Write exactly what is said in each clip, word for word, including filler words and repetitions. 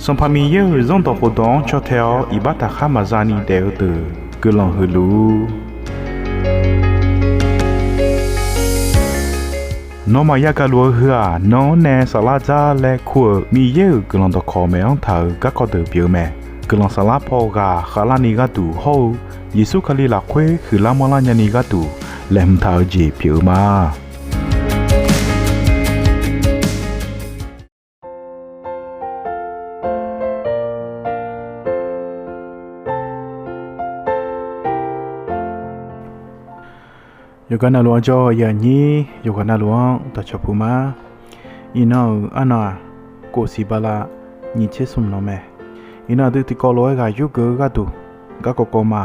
Sanqpaq Miqyaer-euq Zanrdawq khofdawq-anr caw tae-awr iqbax taqkhar maqza ni daef-eu deuq guiqlanq huiq luf-ur. Nawmaf yagaq luf-eu heu-aq, nan-anr nae saflar dzar laer kur-euq Miqyaer-euq guiqlanq dawqkawq maeq-anr taq-euq garkawv deuq pyeuf-eu mae. Guiqlanq saflar paw ghaq khavlarni gharduq hawr-eu Yeqsur Kali lafkhoer huiqlar manrlar nyani gharduq laeqhmq taq-eu jeq pyeuf-eu ma. Yawqghaq navluf-anr jawr-eu aqyuif aqnyir, yawqghaq navluf-anr dawqcawq puq ma. Iqnan-euq arnan-aq, kof siq bala nyiq tser smq nan mae. Iqnan aqdui tiqkawv lof-aer ghaq yurgeuf-eu gharduq, garkawv kawv ma,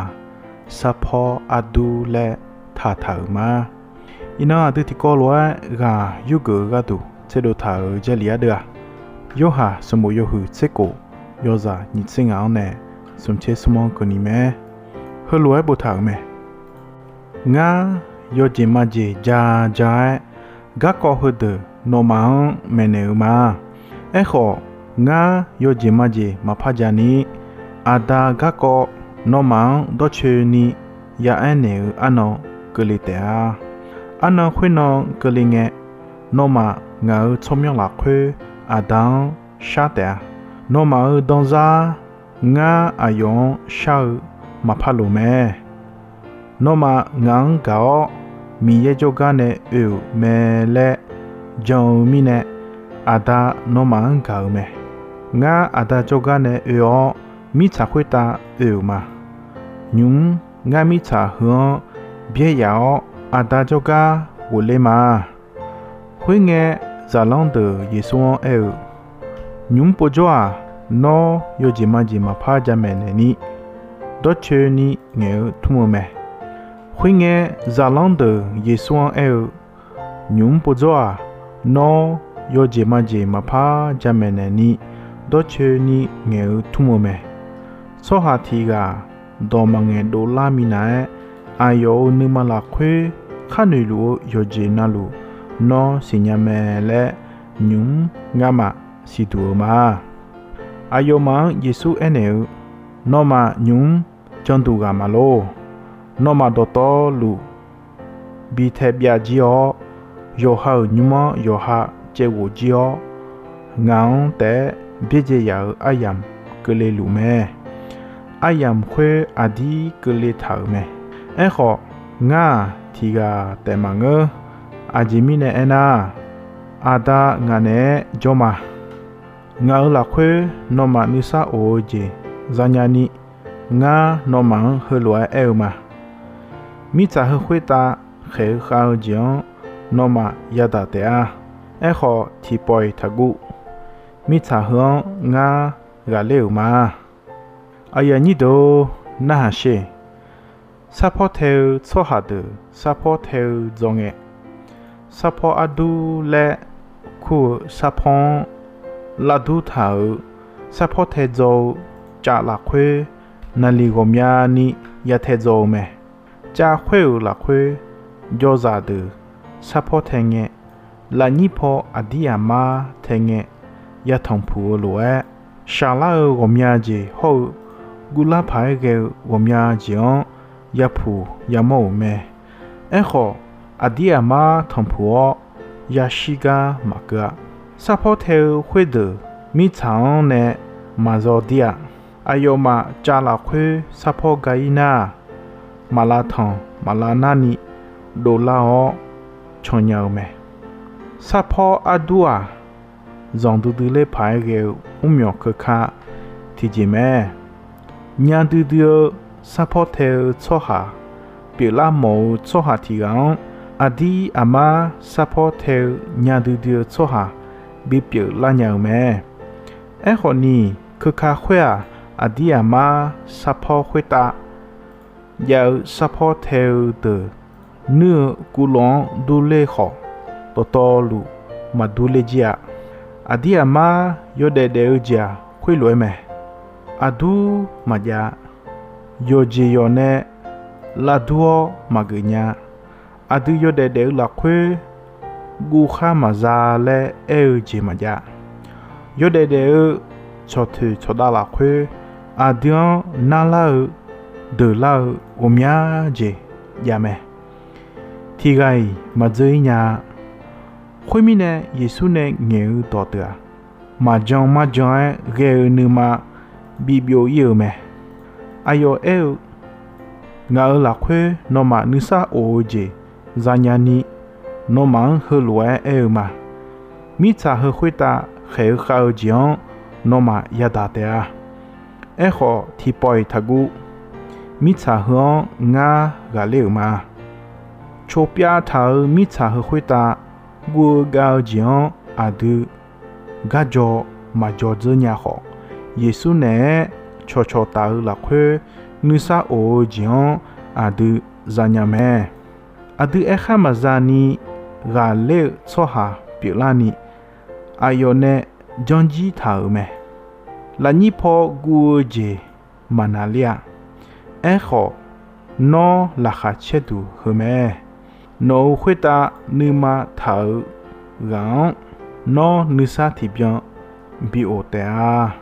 sarpawr ardur laer taqtaq-euq ma. Iqnan aqdui tiqkawv lof-aer ghaq yurgeuf-eu gharduq tserdov taq-euq Jarlif ardeuv-aq, Yorhaq sanqbof yawhuiq tser kof, yawzaq nyiq tser ngaq-anr nae smq tser smr-anr keuvni mae. Heulof-aer boftaq-euq mae. Ngar yawjeq majeq ja ja-aer garkawv heudeuq nawmaf-anr maeqnaeq-eu ma. Aerkhawf, ngar yawjeq majeq maqpar ja ni, Aqda garkawv nawmaf-anr dawrcoeni ya aernaeq-eu arnan keuvle taef-a. Arnan khoernan keuvle ngae, nawmaf ngaq-euq tsawrmyanr lafkhoer Aqda-anr shar taef-a. Nawmaf-euq danzar-ar, ngar aqyawf-anr shar-eu maqpar loq mae. Nawmaf ngaq-anr gaq-awr, Miqyaer jawrgar nae oe-euq mae laer jan-eu mirnae, Aqda nawmaf-anr gaq-eu mae. Ngar Aqda jawrgar nae oe-awr, mirtsaq khoertav oe-euq ma. Nymq-mr ngar mirtsaq heu-anr byaer yaf-awr, Aqda jawrgar ghofler ma. Khoerngae, zaqlanr deuq Yeqsur-anr aer-eu, Nymq-mr povjawr-aq, nawr yawjeq majeq maqpar jamaeq naeq ni, dawrcoeni ngaeq-eu tmr-eu mae. Khoerngae, zaqlanr deuq Yeqsur-anr aer-eu, Nymq-mr povjawr-aq, nawr yawjeq majeq maqpar jamaeq naeq ni, dawrcoeni ngaeq-eu tmr-eu mae. Tsawrhaq tiq ghaq dawq maqngaeq dovlar minav-aer, aqyawf-euq nuima lafkhoer khar noeqluf-eu yawqjeq navluf nawr siqnya mae laer, nymq-mr ngamaf siqduq-eu ma. Aqyawfmaf-anr Yeqsur aernaeq-eu, Nawmaf nymq-mr janduq ghaq maqlor. Nawmaf dawqtawvluf bi tae byav jir-awr, yawqha-euq nymr-anr yawqha caevghof jir-awr, ngaq-anr taef-aer byaerdzae yaf-euq aryamq keuvle luf mae. Aryamq khoer aqdir keuvle taq-euq mae. Aerkhawf, ngar-aq tiq ghaq taef maqngeur. Aqjeq mirnae aernar, Aqda ngaq naeq-aer jawr ma. Ngaq-euq lafkhoer nawmaf nuisar of-eu jeq zanya ni, ngar nawmaf-anr heulof-aer aer-eu ma. Mirtsaq heu khoertav khaeq-eu khav-eu jeq-anr nawmaf yadaq taef-a. Aerkhawf, tiqpawf-iq taqguv. Mirtsaq heu-anr ngar ghaqler-euq ma. Aqyuif aqnyir deuq-or, narhaq sher. Sarpawr tae-eu tsawrhaq deuq sarpawr tae-eu dzawr ngae, sarpawr ardur laer kur-eu sarpawr-anr lavdur taq-euq sarpawr tae dzaw-eu cav lafkhoer naqliq ghawqmyani ya tae dzaw-eu mae. Cav khoer-euq lafkhoer jawrzaq deuq sarpawr tae ngae, lafnyir paw aqdir aqmar tae ngae, ya tanqpuq-eu lof-aer, shaqlar-eu ghawqmya jeq hawr-eu, guvlar paq-aer ghae-eu ghawqmya jeq-anr yapuq yamawr-euq mae. Aerkhawf, aqdir aqmar tanqpuq-awr yashir gar maqkeuv-a. Sarpawr tae-eu khoerdeuq mirtsaq-anr nae maqzaw dir-a. Aqyawfmaf cav lafkhoer sarpawr ga-ir nar-aq, maqlav tanq maqlav narni dovlar-awr cannya-eu mae. Sarpawr ardur-aq, zanqdui dui ler paq-aer ghae-eu mrmyawq keuka tiqjeq mae. Nya duidui-eu sarpawr tae-eu tsawrhaq pyeuflar mawf-eu tsawrhaq tiq ghaq-anr, aqdir aqmar sarpawr tae-eu nya duidui-eu tsawrhaq bipyeuf lar nya-euq mae. Aerkhawf ni, keuka khoer-aq, aqdir aqmar sarpawr khoertav jav-eu sarpawr tae-eu deuq nuir-eu guvlof-anr durler khawf, dawqtawvluf maqdur ler jir-a. Aqdir aqmar yawdaef daef-eu jeq-aq, khoerlof-aer mae. Aqdur maqjav-a. Yawqjeq yawq nae lavdur-awr maqgeuf nya. Aqdui yawdaef daef-eu lafkhoer guvkhar maqza laer aer-eu jeq maqjav. Yawdaef daef-eu cawqtoeq cawqdav lafkhoer aqdui-anr narlar-eu deuqlar-eu ghawqmya jeq jav mae. Tiqghaq-iq maqdzeur-ir nya-a. Khoermirnae, Yeqsur nae ngaeq-eu dawqdeuq-aq, maqjan marjan-aer ghae-eu nuima bibyov-ir-eu mae. Aqyawf aer-eu, Ngaq-euq lafkhoer nawmaf nuisar of-eu jeq zanya ni, nawmaf-anr heulof-aer aer-eu ma. Mirtsaq heu khoertav khaeq-eu khav-eu jeq-anr nawmaf yadaq taef-a. Aerkhawf, tiqpawf-iq taqguv. Mirtsaq heu-anr ngar ghaqler-euq ma. Coqpyav taq-euq mirtsaq heu khoertav guv-eu gav-eu jeq-anr aqdui garjaw maqjaw dzeur nya khawf, Yeqsur naeq-aer cawqcawq taf-eu lafkhoer nuisar of-eu jeq-anr aqdui zanya mae. Aqdui aerkhar maqza ni ghaqler-eu tsawrhaq pyeuflarni, aqyawf nae janrjir taq-euq mae. Lafnyir paw guv-eu jeq maqnaqler-a. Aerkhawf, nawr laqkhaq caerduq heu mae. Nawq-euq khoertav nuima taq-euq ghaq-anr nawr nuisar tiqbyan bi of taef-a.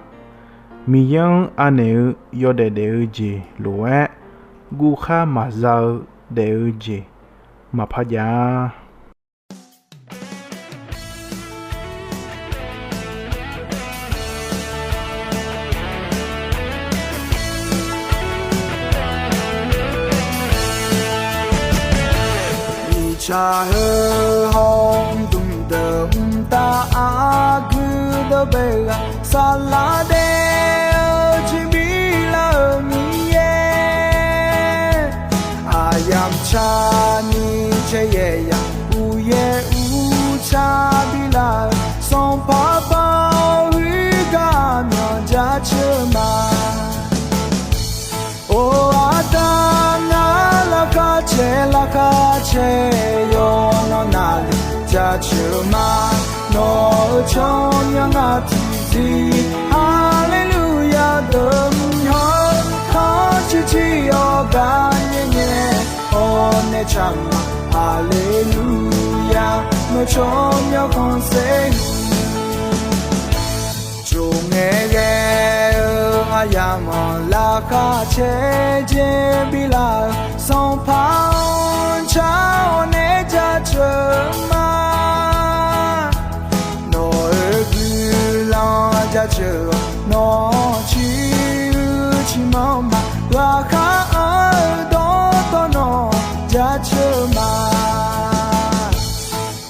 Miqyaer-anr anaeq-eu yawdaef daef-eu jeq lof-aer guvkhar maqza-eu daef-eu jeq maqpar jav-a. Miqtsaq heu hawr-eu dmq deuq mqtav aqgeu deuq bae ghaq saflar daef-eu jeq bi lar-euq Miqyaer. Aqyamq tsaqni caer yaeq yaq uqyaer uqtsaq bi lar-euq Sanqpaq Baoq-eu garmyanq jaceuq ma. Or, aqda ngar laqkhaq caer laqkhaq caer yawqnan navluf jaceuq ma. Nawq-euq tsawrmyanr ngar tiqzir Haleluya deuq mq hawr-eu kharcuq cir-awr gar nyae nyae hawr nae tsaq ma. Haleluya, nawq tsawrmyanr khanqsaer Tsofngae ghae-eu aqyamq-anr laqkhaq caer jeq bi lar-euq Sanqpaq-anr car-awr nae jaceuq ma. Nawq-euq guiqlanq jaceuq-awq, nawq-anr ciq-eu ciqmanr ma. Ghaqkhav-anr dawqtawvluf jaceuq ma.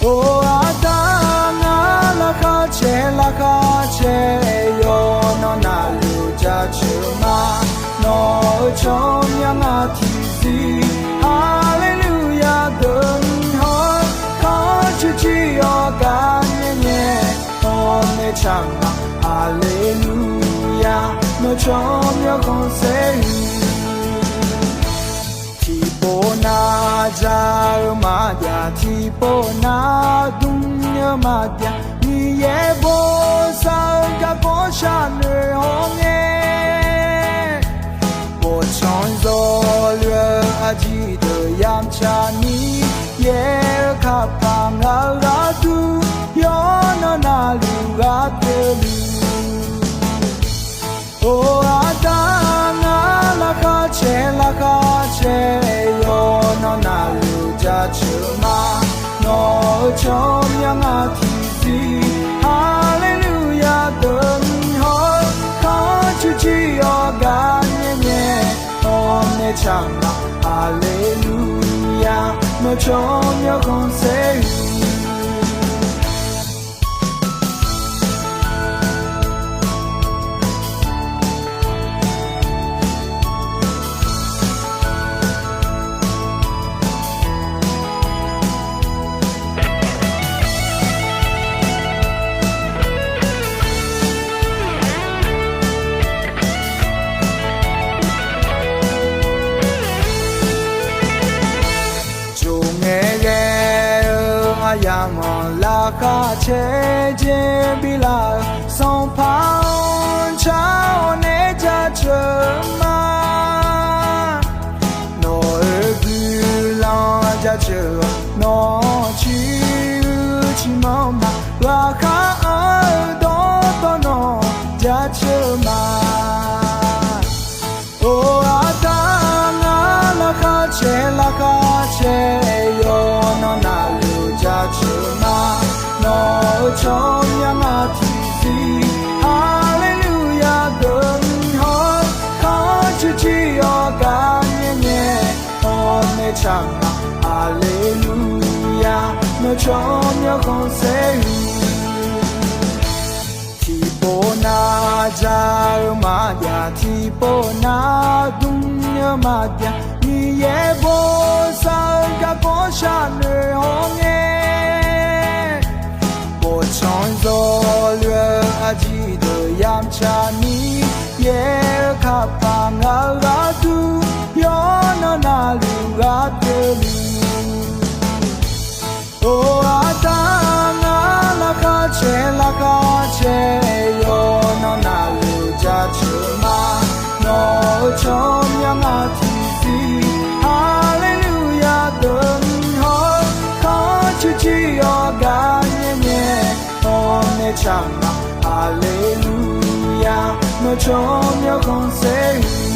Or, aqda ngar laqkhaq caer laqkhaq caer yawqnan navluf jaceuq ma. Nawq-euq tsawrmyanr ngar tiqzir Haleluya deuq mq hawr-eu kharcuq cir-awr gar nyae nyae hawr nae tsaq ma. Haleluya, nawq tsawrmyanr khanqsaer-eu Tiqpov nar ja-eu maqjav, tiqpov nar dm-eu maqjav, Miqyaer bosav-eu garkawv sharnoeq hawr ngae, bawqtsanq zawqluf-eu aqjeq deuq yamq tsaqni, yaer-eu kapaq ngaq-euq gharduq, yawqnan navluf ghaq pyeuf luf. Or, aqda ngar laqkhaq caer laqkhaq caer yawqnan navluf jaceuq ma. Nawq-euq tsawrmyanr ngar tiqzir Haleluya deuq mq hawr-eu kharcuq cir-awr gar nyae nyae hawr nae tsaq ma. Haleluya, nawq tsawrmyanr khanqsaer-eu Tsofngae ghae-eu aqyamq-anr laqkhaq caer jeq bi lar-euq Sanqpaq-anr car-awr nae jaceuq ma. Nawq-euq guiqlanq jaceuq-awq, nawq-anr ciq-eu ciqmanr ma. Ghaqkhav-anr-eu dawqtawvluf nawq jaceuq tsawrmyanr ngar tiqsiq, Haleluya deuq-anr hawr, kharcuq jir-awr gar nyae nyae, hawmaer tsaq ma, Haleluya, nawq tsawrmyanr khanqsaer-eu. Tiqpov nar ja-eu maqjav, tiqpov nar dm-eu maqjav, Miqyaer bosav-eu garkawv sharnoeq hawr ngae, bawqtsanq zawqluf-eu aqjeq deuq yamq tsaq Miqyaer-eu kapaq ngaq-eu gharduq, yawqnan navluf ghaq pyeufluf. Or, aqda ngar laqkhaq caer laqkhaq caer, yawqnan navluf jaceuq ma, nawq-euq tsawrmyanr ngar tiqsiq, Haleluya deuq-anr hawr, kharcuq jir-awr gar nyae nyae, hawmaer tsaq ma, Haleluya, nawq tsawrmyanr khanqsaer-eu.